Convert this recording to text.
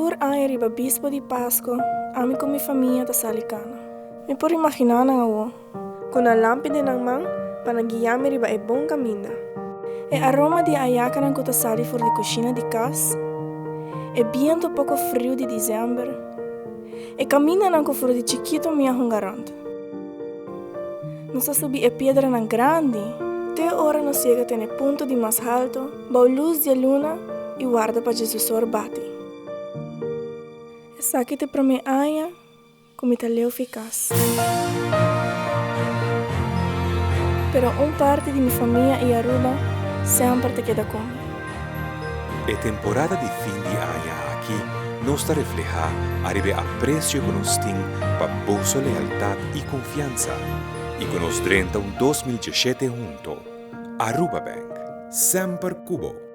Tur aña riba bispo di Pasco, ami cu mi famia ta sali cana. Mi por imagina nan awo, cu nan lampi den nan man pa nan guia mi riba e bon caminda. E aroma di e ayacanan cu ta sali for di cushina di cas, e biento poco friu di december, e camindanan cu for di chikito mi a hunga rond. Nos a subi e piedranan grandi te ora nos yega te n'e punto di mas halto bou lus di e luna i warda pa Jesusor bati. Esaki ta e promé aña ku mi ta leu fi kas. Pero un parti di mi famia i Aruba semper ta keda ku mi. E temporada di fin di aña aki nos ta reflehá ariba e apresio ku nos tin pa boso lealtat i konfiansa i ku nos drenta un 2017 hunto. Aruba Bank, semper ku bo!